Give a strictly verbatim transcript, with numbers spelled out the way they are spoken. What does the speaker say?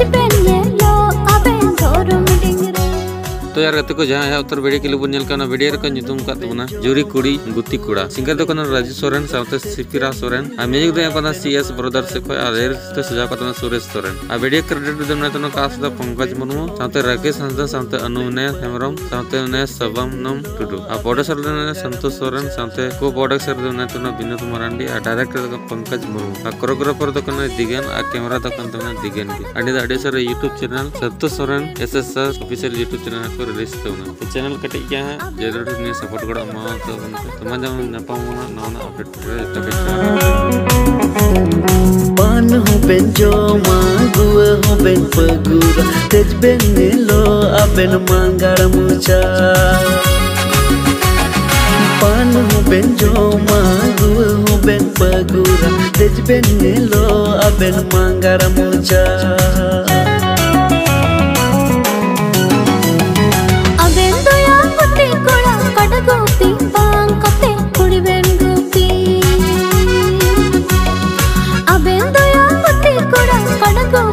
ᱵᱮᱱ ᱧᱮᱞᱚᱜ ᱟᱵᱮᱱ ᱫᱷᱚᱨᱚᱢ ᱰᱤᱝ ᱨᱮ᱾ ᱛᱚ ᱭᱟᱨ ᱜᱟᱛᱮ ᱠᱚ, ᱡᱟᱦᱟᱸ ᱮᱦᱚᱵ ᱩᱛᱟᱹᱨ ᱵᱷᱤᱰᱤᱭᱳ ᱠᱞᱤᱯ ᱵᱚᱱ ᱧᱮᱞ ᱠᱟᱱᱟ, ᱚᱱᱟ ᱵᱷᱤᱰᱤᱭᱳ ᱨᱮᱠᱚ ᱧᱩᱛᱩᱢ ᱟᱠᱟᱫ ᱛᱟᱵᱚᱱᱟ ᱡᱩᱨᱤ ᱠᱩᱲᱤ ᱜᱩᱛᱤ ᱠᱚᱲᱟ᱾ ᱥᱤᱝᱜᱟᱨ ᱫᱚ ᱠᱟᱱᱟ ᱨᱟᱡᱩ ᱥᱚᱨᱮᱱ ᱥᱟᱶᱛᱮ ᱥᱤᱯᱤᱨᱟ ᱥᱚᱨᱮᱱ, ᱟᱨ ᱢᱤᱭᱩᱡᱤᱠ ᱫᱚ ᱮᱢ ᱟᱠᱟᱫᱟ ᱥᱤ ᱮᱥ ᱵᱨᱟᱫᱟᱨᱥ ᱥᱮᱫ ᱠᱷᱚᱱ, ᱟᱨ ᱞᱤᱨᱤᱠᱥ ᱫᱚ ᱥᱟᱡᱟᱣ ᱟᱠᱟᱫ ᱛᱟᱵᱚᱱᱟ ᱥᱩᱨᱮᱥ ᱥᱚᱨᱮᱱ᱾ ᱟᱨ ᱵᱷᱤᱰᱤᱭᱳ ᱠᱨᱮᱰᱤᱴ ᱨᱮᱫᱚ ᱢᱮᱱᱟᱭ ᱛᱟᱵᱚᱱᱟ ᱠᱟᱥᱴ ᱫᱚ ᱯᱚᱝᱠᱚᱡᱽ ᱢᱩᱨᱢᱩ, ᱥᱟᱶᱛᱮ ᱨᱟᱠᱮᱥ ᱦᱟᱸᱥᱫᱟ, ᱥᱟᱶᱛᱮ ᱚᱱᱩ ᱱᱮᱭ ᱦᱮᱢᱵᱨᱚᱢ, ᱥᱟᱶᱛᱮ ᱚᱱᱮ ᱥᱟᱵᱟᱢᱱᱚᱢ ᱴᱩᱰᱩ᱾ ᱟᱨ ᱯᱨᱚᱰᱭᱩᱥᱟᱨ ᱫᱚ ᱢᱮᱱᱟᱭ ᱥᱚᱱᱛᱳᱥ ᱥᱚᱨᱮᱱ, ᱥᱟᱶᱛᱮ ᱠᱳ ᱯᱨᱚᱰᱭᱩᱥᱟᱨ ᱫᱚ ᱢᱮᱱᱟᱭ ᱛᱟᱵᱚᱱᱟ ᱵᱤᱱᱳᱫ ᱢᱟᱨᱟᱱᱰᱤ, ᱟᱨ ᱰᱟᱭᱨᱮᱠᱴᱚᱨ ᱫᱚ ᱯᱚᱝᱠᱚᱡᱽ ᱢᱩᱨᱢᱩ, ᱟᱨ ᱠᱳᱨᱤᱭᱳᱜᱨᱟᱯᱷᱟᱨ ᱫᱚ ᱠᱟᱱᱟᱭ ᱫᱤᱜᱮᱱ, ᱟᱨ ᱠᱮᱢᱮᱨᱟ ᱫᱚ ᱠᱟᱱ ᱛᱟᱵᱚᱱᱟ ᱫᱤᱜᱮᱱ ᱜᱮ᱾ ᱟᱨ ᱱᱤᱭᱟᱹ ᱫᱚ ᱟᱹᱰᱤ ᱥᱟᱨᱟ YouTube channel Santosh Soren S S R official YouTube channel ᱠᱚ ᱨᱤᱞᱤᱡᱽ ᱛᱟᱵᱚᱱᱟ᱾ ᱛᱚ ᱪᱮᱱᱮᱞ ᱠᱟᱹᱴᱤᱡ ᱜᱮᱭᱟ ᱦᱟᱸᱜ, ᱡᱟᱹᱨᱩᱲ ᱱᱤᱭᱟᱹ ᱥᱟᱯᱳᱨᱴ ᱜᱚᱲᱚ ᱮᱢᱟ ᱛᱟᱵᱚᱱ ᱯᱮ᱾ ᱛᱚ ᱢᱟ ᱡᱮᱢᱚᱱ ᱧᱟᱯᱟᱢ ᱵᱚᱱᱟ ᱱᱟᱣᱟ ᱱᱟᱜ ᱟᱯᱰᱮᱴ ᱨᱮ᱾ ᱯᱟᱱ ᱦᱚᱸᱵᱮᱱ ᱡᱚᱢᱟ, ᱜᱩᱣᱟᱹ ᱦᱚᱸᱵᱮᱱ ᱯᱟᱹᱜᱩᱨᱟ, ᱛᱮᱡ ᱵᱮᱱ ᱧᱮᱞᱚᱜ ᱟᱵᱮᱱ ᱢᱟᱸᱜᱟᱲ ᱢᱚᱪᱟ᱾ ᱯᱟᱱ ᱦᱚᱸᱵᱮᱱ ᱡᱚᱢᱟ, ᱜᱩᱣᱟᱹ ᱦᱚᱸᱵᱮᱱ ᱯᱟᱹᱜᱩᱨᱟ, ᱛᱮᱡ ᱵᱮᱱ ᱧᱮᱞᱚᱜ ᱟᱵᱮᱱ ᱢᱟᱸᱜᱟᱲ ᱢᱚᱪᱟ᱾ ᱟᱵᱮᱱ ᱫᱚᱭᱟ ᱜᱩᱛᱤ ᱠᱚᱲᱟ, ᱠᱟᱰᱟ ᱜᱩᱯᱤ ᱵᱟᱝ ᱠᱟᱛᱮ ᱠᱩᱲᱤ ᱵᱮᱱ ᱜᱩᱯᱤ᱾ ᱟᱵᱮᱱ ᱫᱚᱭᱟ ᱜᱩᱛᱤ ᱠᱚᱲᱟ, ᱠᱟᱰᱟ ᱜᱩᱯᱤ